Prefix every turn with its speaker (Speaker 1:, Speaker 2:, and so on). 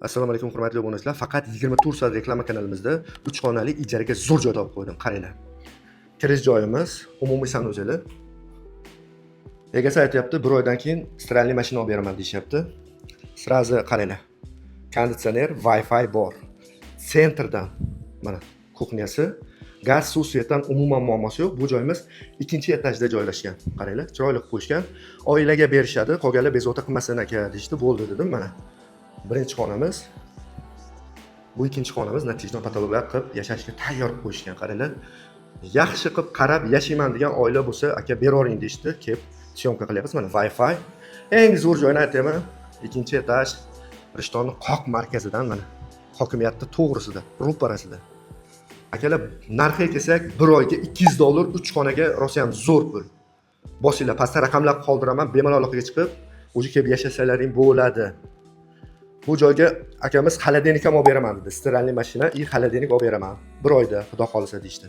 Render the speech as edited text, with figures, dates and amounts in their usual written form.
Speaker 1: Assalomu alaykum, hurmatli obunachilar. Faqat 24 soat reklama kanalimizda 3 xonali ijaraga zo'r joy topib qo'ydim. Qaranglar. Kirish joyimiz umumiy санузел i. Egasi aytyapti, bir oydan keyin стиральный mashina olib beraman deyishyapti. Сразу qaranglar. Konditsioner, Wi-Fi bor. Центр dan mana кухня si. Gaz, suv, свет dan umuman muammosi yo'q. Bu joyimiz ikkinchi etajda joylashgan. Qaranglar, chiroyli qilib qo'yishgan. Oilaga berishadi, qolganlar bezovta qilmasin aka deyishdi. Bo'ldi dedim mana. Birinchi xonamiz. Bu ikkinchi xonamiz, натяжной потолок lar qilib yashashga tayyor qilib qo'yishgan. Qaranglar. Yaxshi qilib qarab yashayman degan oila bo'lsa, aka, beravering deyishdi. Kelib съёмка qilyapmiz. Mana Wi-Fi. Eng zo'r joyini aytyapman. Ikkinchi etaj, Rishtonni qoq markazidan, mana hokimiyatni to'g'risida, ro'parasida. Akalar, narxiga kelsak, bir oyga 200 dollar 3 xonaga rosa ham zo'r pul. Bosinglar, pastda raqamlar qoldiraman, bemalol aloqaga chiqib, o'zi kelib yashasalaring bo'ladi. Bu joyga akamiz холодильник ham olib beraman dedi. Стиральный mashina и холодильник olib beraman. Bir oyda, xudo xohlasa, deyishdi.